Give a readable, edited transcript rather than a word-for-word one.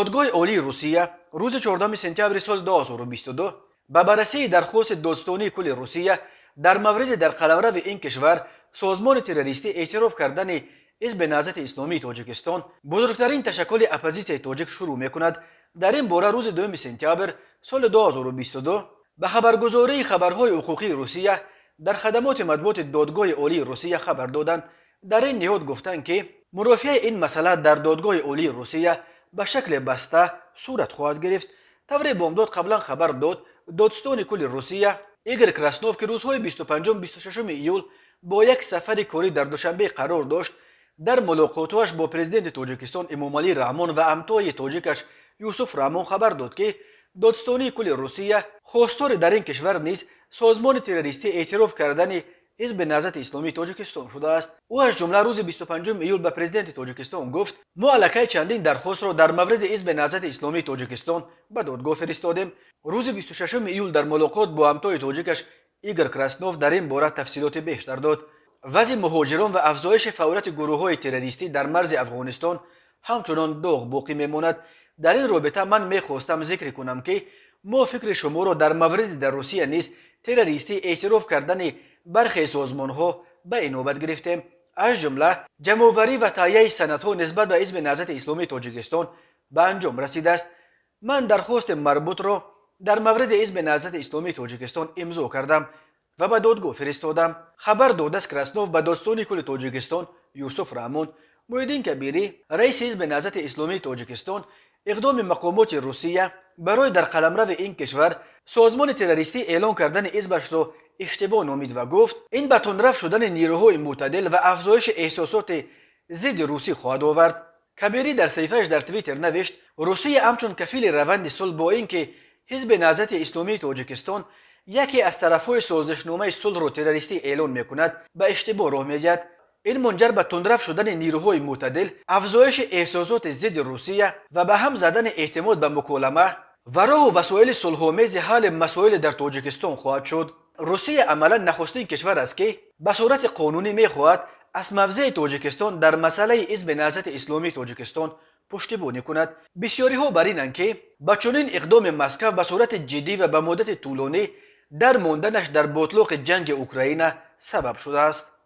Додгоҳи Олии Русия рӯзи 14 сентябри соли 2022 ба баррасии дархости Додстонии кулли Русия дар мавриди дар қаламрави ин кишвар созмони террористӣ эътироф кардани Ҳизби Наҳзати Исломии Тоҷикистон, бузургтарин ташаккули оппозитсияи тоҷик, шурӯъ мекунад. Дар ин бора рӯзи 2 сентябр соли 2022 ба хабаргузории хабарҳои ҳуқуқии Русия дар хадамоти матбуоти Додгоҳи Олии Русия хабар доданд. Дар ин ниҳод гуфтанд, ки мурофиаи ин масъала дар Додгоҳи Олии Русия ба шакли баста сурат хоҳад гирифт. Тавре «Бомдод» қаблан хабар дод, додстони кулли Русия Игор Краснов, ки рӯзҳои 25-26 июл бо як сафари корӣ дар Душанбе қарор дошт, дар мулоқотҳояш бо президенти Тоҷикистон Эмомалӣ Раҳмон ва ҳамтои тоҷикаш Юсуф Раҳмон хабар дод, ки Додстонии кулли Русия хостори дар ин кишвар низ созмони террористӣ эътироф кардани Ҳизби Наҳзати Исломии Тоҷикистон шудааст. Ӯ аз ҷумла рӯзи 25 июл ба президенти Тоҷикистон гуфт: «Мо аллакай чандин дархостро дар мавриди Ҳизби Наҳзати Исломии Тоҷикистон ба додгоҳ фиристодем». Рӯзи 26 июл дар мулоқот бо ҳамтои тоҷикаш Игор Краснов дар ин бора тафсилоти бештар дод. Вазъи муҳоҷирон ва афзоиши фаъолияти гурӯҳҳои террористӣ дар марзи Афғонистон ҳамчунон доғ боқӣ мемонад. Дар ин робита ман мехостам зикр кунам, ки мо фикри шуморо дар мавриди дар Русия низ террористӣ эътироф кардани бархе созмонҳо ба инобат гирифтем. Аз ҷумла ҷамъоварӣ ва таҳияи санадҳо нисбат ба Ҳизби Наҳзати Исломии Тоҷикистон ба анҷом расидааст. Ман дархости марбутро дар мавриди Ҳизби Наҳзати Исломии Тоҷикистон имзо кардам ва ба додгоҳ фиристодам», хабар додааст Краснов ба додстони кулли Тоҷикистон Юсуф Раҳмон. Муҳиддин Кабирӣ, раиси Ҳизби Наҳзати Исломии Тоҷикистон, иқдоми мақомоти Русия барои дар қаламрави ин кишвар созмони террористӣ эълон кардани ҳизбашро иштибоҳ номид ва гуфт, ин ба тундрав шудани нерӯҳои мӯътадил ва афзоиши эҳсосоти зидди русӣ хоҳад овард. Кабирӣ дар саҳифааш дар Твиттер навишт: «Русия ҳамчун кафили раванди сулҳ, бо ин ки Ҳизби Наҳзати Исломии Тоҷикистон, яке аз тарафҳои созишномаи сулҳро, террористӣ эълон мекунад, ба иштибоҳ роҳ медиҳад. Ин мунҷар ба тундрав шудани нерӯҳои мӯътадил, афзоиши эҳсосоти зидди Русия ва ба ҳам задани эътимод ба муколама ва роҳу васоили сулҳомези ҳалли масоили дар Тоҷикистон хоҳад шуд». Русия амалан нахустин кишвар аст, ки ба сурати қонунӣ мехоҳад аз мавзеи Тоҷикистон дар масъалаи Ҳизби Наҳзати Исломии Тоҷикистон пуштибонӣ кунад. Бисёриҳо бар инанд, ки ба чунин иқдоми Москав ба сурати ҷиддӣ ва ба муддати тӯлонӣ дар монданаш дар ботлоқи ҷанги Украина сабаб шудааст.